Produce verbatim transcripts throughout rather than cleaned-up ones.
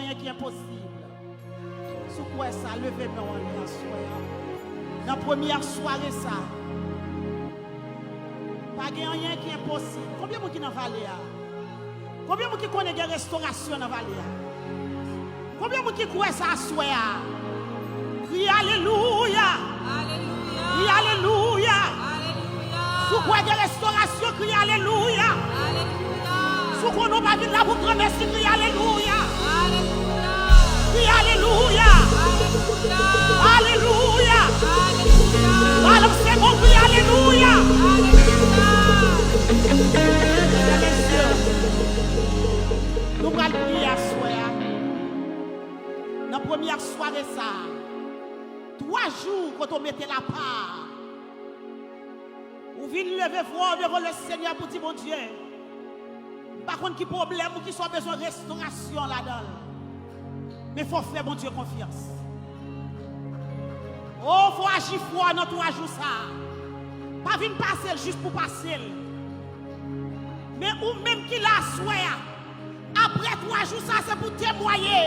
anyen ki enposib. Si w kwè sa, leve men w anlè aswè a. Nan premyè sware sa, pa gen anyen ki enposib. Konbyen moun ki nan vale a? Konbyen moun ki konnen gen restorasyon nan vale a? Konbyen moun ki kwè sa aswè a? Kriye alelouya! Kriye alelouya! Si w kwè gen restorasyon, kriye alelouya! Si w konnen w pa vin la pou granmèsi, kriye alelouya! Kriye alelouya! Alelouya! Balanse men w, kriye alelouya! Mesye, nou pral priye aswè a. Nan premyè sware sa a, twa jou kote w mete l apa, ou vin leve vwa w devan Lesenyè pou di, Bondye, m pa konn ki pwoblèm ou ki sa w bezwen restorasyon ladan l. Men fò w fè Bondye konfyans. O, fò w aji fò nan twa jou sa a. Pa vin pase l jis pou pase l. Men ou menm ki la aswè a, apre twa jou sa a, se pou w temwaye.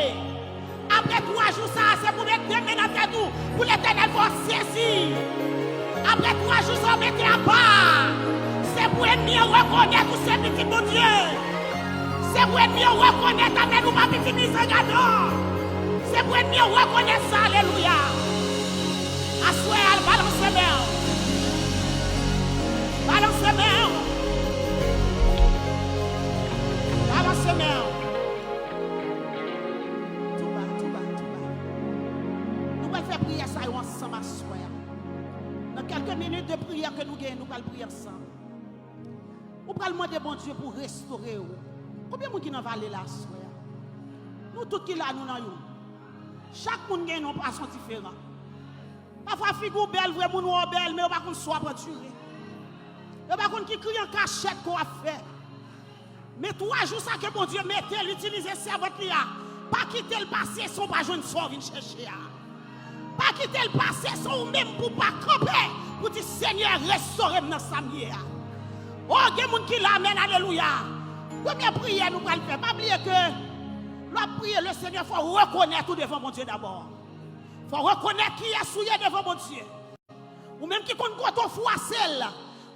Apre twa jou sa a, se pou w met de men nan tèt ou, pou Letènèl fè w sezi. Apre twa jou sa a, w mete apa a, se pou ènmi an rekonèt ou se pitit Bondye. Se pou ènmi an rekonèt, amèn, ou pa pitit mizè gadò. Se pou ènmi an rekonèt sa, alelouya. Aswè a, balanse men w. Balanse men w. Balanse men w. Tou ba, tou ba, tou ba. Nou pral fè priyè sa yo ansanm aswè a. Nan kèlke minit de priyè ke nou genyen, nou pral priye ansanm. Ou pral mande Bondye pou restore w. Konbyen moun ki nan vale la aswè a? Nou tout ki la, nou nan youn. Chak moun gen yon fason diferan. Pafwa figi w bèl vre, moun wè w bèl, men yo pa konn sa w ap andire. Yo pa konn ki kri an kachèt ke w ap fè. Men twa jou sa ke Bondye mete l, itilize sèvant li a, pa kite l pase san w pa jwenn sa w vin chèche a. Pa kite l pase san ou menm pou w pa kanpe pou di, Senyè, restore m nan sa m ye a. O, gen moun ki la, amèn, alelouya. Premye priyè nou pral fè, pa bliye ke lè w ap priye Lesenyè, fò w rekonèt ou devan Bondye dabò. Fò w rekonèt kiyès ou ye devan Bondye. Ou menm ki konn kote w fwase l,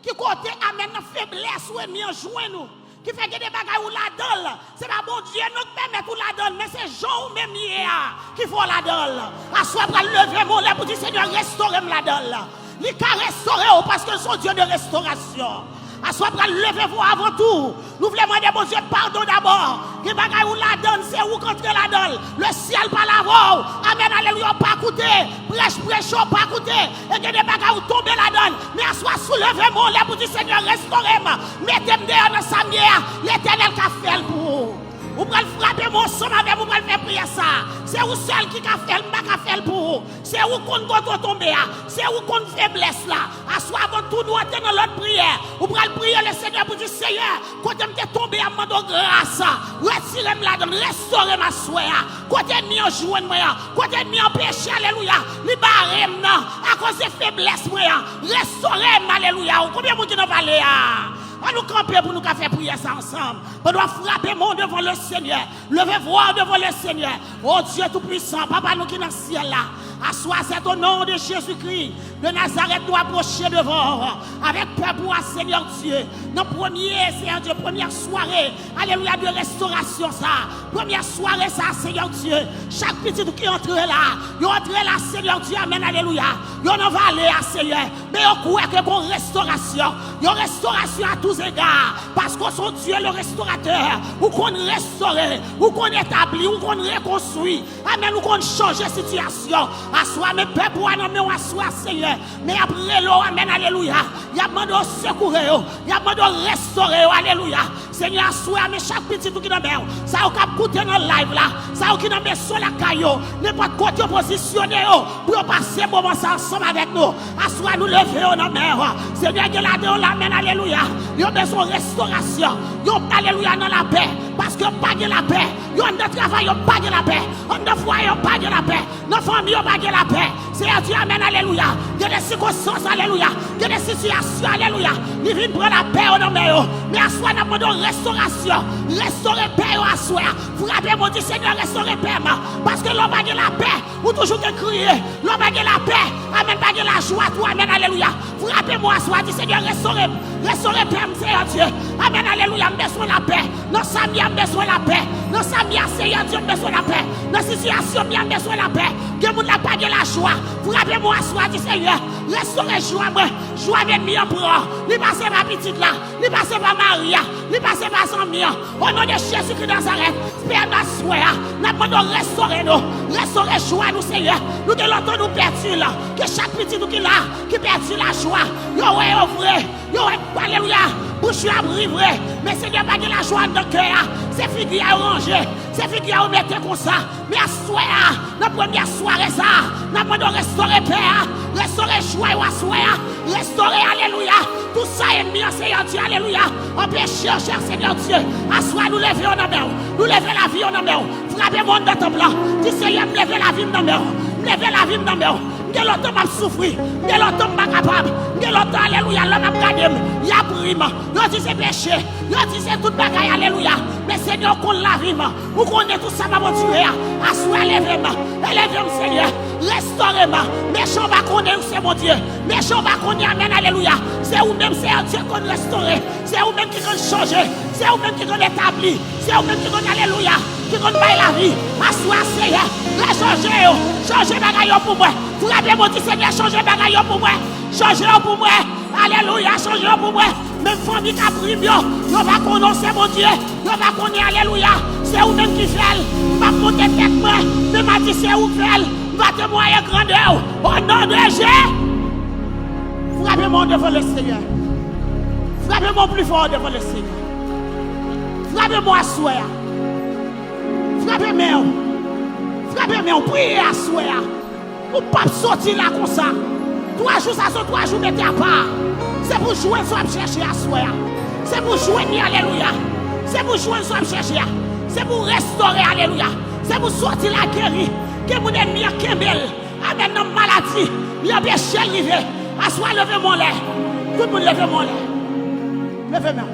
ki kote, amèn, nan feblès ou ènmi an jwenn ou, ki fè gen de bagay ou ladan l, se pa Bondye non k pèmèt ou ladan l, men se jan ou menm ye a ki fè w ladan l. Aswè pral leve men w lè pou di, Senyè, restore m ladan l. Li ka restore w paske l se yon Dye de restorasyon. Aswè pral leve vwa avan tou. Nou vle mande Bondye padon dabò. Gen bagay ou ladan l, se ou k antre ladan l. Lesyèl pa lave w. Amèn, alelouya, w pa koute. Prèch preche w pa koute. E gen de bagay ou tonbe ladan l. Men aswè souleve men w lè pou di, Senyè, restore m. Mete m deyò nan sa m ye a. Letènèl ka fè l pou ou. Ou pral frape men w ansanm avè m, ou pral fè priyè sa a. Se ou sèl ki ka fè l, m pa ka fè l pou ou. Se ou konn kote w tonbe a. Se ou konn feblès la. Aswè avan tou nou antre nan lòt priyè. Ou pral priye Lesenyè pou di, Senyè, kote m te tonbe a, m mande w gras. Retire m ladan l, restore m aswè a. Kote ènmi an jwenn mwen an, kote ènmi an peche, alelouya, li bare m nan, akoz de feblès mwen an, restore m, alelouya. Konbyen moun ki nan vale a? Ann nou kanpe pou nou ka fè priyè sa ansanm. Pandan w ap frape men w devan Lesenyè, leve vwa w devan Lesenyè. O Dye Toupwisan, Papa nou ki nan syèl la, aswè a, c'est au nom de Jésus-Christ de Nazareth nou apwoche devan w avèk pèp ou a, Senyè Dye. Nan premye, Senyè Dye, premyè sware, alelouya, de restorasyon sa a, premyè sware sa a, Senyè Dye, chak pitit ou ki antre la, yo antre la, Senyè Dye, amèn, alelouya, yo nan vale a, Senyè, men yo kwè ke gon restorasyon, yon restorasyon à tous égards, paske w se yon Dye le restoratè, ou konn restore, ou konn etabli, ou konn rekonstwi. Amèn, ou konn chanje sitiyasyon. Aswè a, men pèp ou a nan men w aswè a, Senyè. Men y ap rele w, amèn, alelouya. Y ap mande w sekoure yo. Y ap mande w restore yo, alelouya. Senyè, aswè a, men chak pitit ou ki nan men w. Sa yo k ap koute nan live la. Sa yo ki nan meson lakay yo. Nenpòt kote yo pozisyone yo. Pou yo pase moman sa ansanm avèk nou. Aswè a, nou leve yo nan men w. Senyè, gen ladan yo la, amèn, alelouya. Yo bezwen restorasyon. Yo, alelouya, nan lapè. Paske yo pa gen lapè. Yo anndan travay yo pa gen lapè. Anndan fwaye yo pa gen lapè. Nan fanmi yo pa gen lapè. Seyè Dye, amèn, alelouya. Gen de sikonstans, alelouya. Gen de sitiyasyon, alelouya. Li vin pran lapè yo nan men yo. Men aswè a, n ap mande w restorasyon. Restore pè yo aswè a. Frape men w, di, Senyè, restore pè m. Paske lè w pa gen lapè, ou toujou gen kriye. Lè w pa gen lapè, amèn, pa gen lajwa tou, amèn, alelouya. Frape men w aswè a, di, Senyè, restore m. Restore pè m, Seyè Dye. Amèn, alelouya, m bezwen lapè. Nan sa m ye a, m bezwen lapè. Nan sa m ye a, Seyè Dye, m bezwen lapè. Nan sitiyasyon m ye a, m bezwen lapè. Gen moun la pa gen lajwa. Frape men w aswè a, di, Senyè, restore jwa mwen. Jwa m ènmi an pran. Li pase pa pitit la. Li pase pa mari a. Li pase pa zanmi an. O non de Jezi Kris Nazarèt, Pè, aswè a, n ap mande w restore nou. Restore jwa nou, Senyè. Nou gen lontan nou pèdi l. Ke chak pitit ou ki la, ki pèdi lajwa, yo wè yo vre. Yo wè, alelouya, bouch yo ap ri vre. Men Senyè, pa gen lajwa anndan kè a. Se figi a yo ranje. Se figi a yo mete konsa. Men aswè a, nan premyè sware sa a, n ap mande w restore pè a. Restore jwa yo aswè a. Restore, alelouya. Tout sa ènmi an, Seyè Dye, alelouya, anpeche yo, chè Seyè Dye. Aswè a, nou leve yo nan men w. Nou leve lavi yo nan men w. Frape men w anndan tanp lan. Di, Seyè, m leve lavi m nan men w. M leve lavi m nan men w. M gen lontan m ap soufri. M gen lontan m pa kapab. M gen lontan, alelouya, lè m ap gade m, y ap ri m. Yo di se peche. Yo di se tout bagay, alelouya. Men Senyè, ou konn lavi m. Ou konnen tout sa m ap andire a. Aswè a, leve m. Eleve m, Senyè. Restore m. Mechan pa konnen ou se Bondye. Mechan pa konnen, amèn, alelouya. Se ou menm, Seyè Dye, konn restore. Se ou menm ki konn chanje. Se ou menm ki konn etabli. Se ou menm ki konn, alelouya, ki konn bay lavi. Aswè a, Seyè, rechanje yo. Chanje bagay yo pou mwen. Frape men w, di, Senyè, chanje bagay yo pou mwen. Chanje yo pou mwen. Alelouya, chanje yo pou mwen. Menm fanmi k ap ri m yo, yo pa konnen w se Bondye. Yo pa konnen, alelouya, se ou menm ki fè l. M p ap monte tèt mwen, men m a di se ou k fè l. M va temwaye grandè w. O non de Je. Frape men w devan Lesenyè. Frape men w pli fò devan Lesenyè. Frape men w aswè a. Frape men w. Frape men w. Priye aswè a. Ou p ap soti la konsa. Twa jou sa se yon twa jou mete apa. Se pou jwenn sa w ap chèche aswè a. Se pou jwenn li, alelouya. Se pou jwenn sa w ap chèche a. Se pou restore, alelouya. Se pou soti la geri. Gen moun ènmi an kenbe l. Amèn, nan maladi. Li anpeche l rive. Aswè a, leve men w anlè. Tout moun leve men w anlè. Leve men w.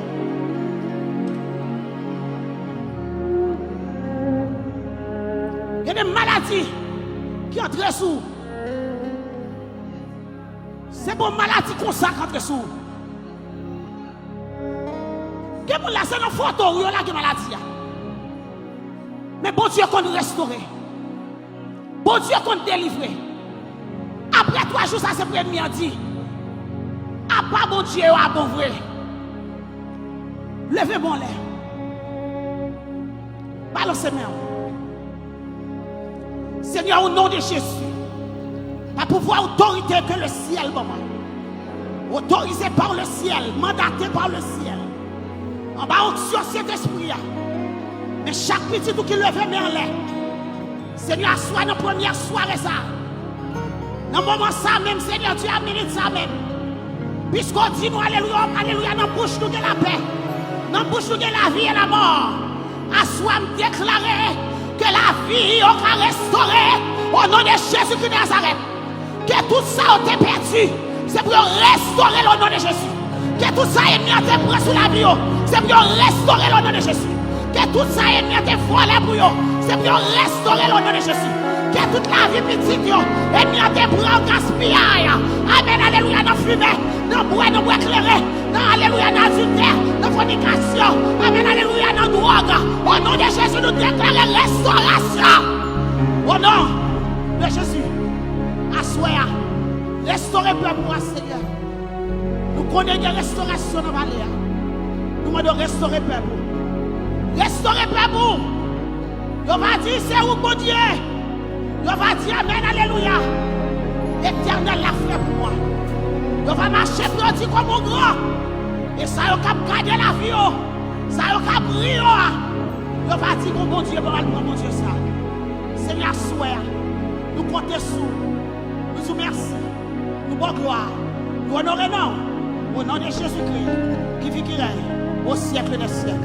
Gen de maladi ki antre sou ou. Se bon maladi konsa k antre sou ou. Gen moun la, se nan foto ou yo lage maladi a. Men Bondye konn restore. Bondye konn delivre. Apre twa jou sa, se pou ènmi an di, apa Bondye yo a bon vre. Leve men w anlè. Balanse men w. Seigneur, au nom de Jésus, par pouvoir, autorité que le ciel ban mwen, autorisé par le ciel, mandaté par le ciel, anba onksyon Sentespri a, men chak pitit ou ki leve men anlè, Seigneur, aswè nan premyè sware sa, nan moman sa menm, Seigneur Dieu, a minit sa menm, piske w di nou, alelouya, alelouya, nan bouch nou gen lapè, nan bouch nou gen lavi e lamò. Aswè a, m deklare ke lavi yo ka restore, o non de Jezi ki Nazarèt. Ke tout sa yo te pèdi, se pou yo restore l o non de Jezi. Ke tout sa ènmi an te pran sou lavi yo, se pou yo restore l o non de Jezi. Ke tout sa ènmi an te vòlè pou yo, se pou yo restore l o non de Jezi. Ke tout lavi pitit yo, ènmi an te pran an gaspiyay. Amèn, alelouya, nan fimen, nan bwè, nan bwè kleren, nan, alelouya, nan adiltè, nan fònikasyon, amèn, alelouya, nan dwòg. O non de Jezi, nou deklare restorasyon. O non de Jezi, aswè a, restore pèp ou a, Senyè. Nou konnen gen restorasyon nan vale a. Nou mande w restore pèp ou. Restore pèp ou. Yo va di se ou k Bondye. Yo va di amèn, alelouya. Letènèl la fè pou mwen. Yo va mache pou yo di kòman w gran. E sa yo k ap gade lavi yo, sa yo k ap ri yo a, yo va di gon Bondye, bon, al pran Bondye sa. Senyè, aswè a, nou konte sou ou. Nou di w mèsi. Nou ba w glwa. Nou onore non w. O non de Jezikri, ki viv, ki rèy o syèk dè syèk.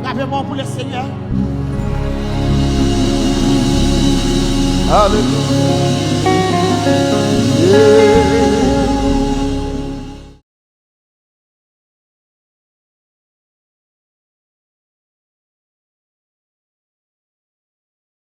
Frape men w pou Lesenyè. Alelouya.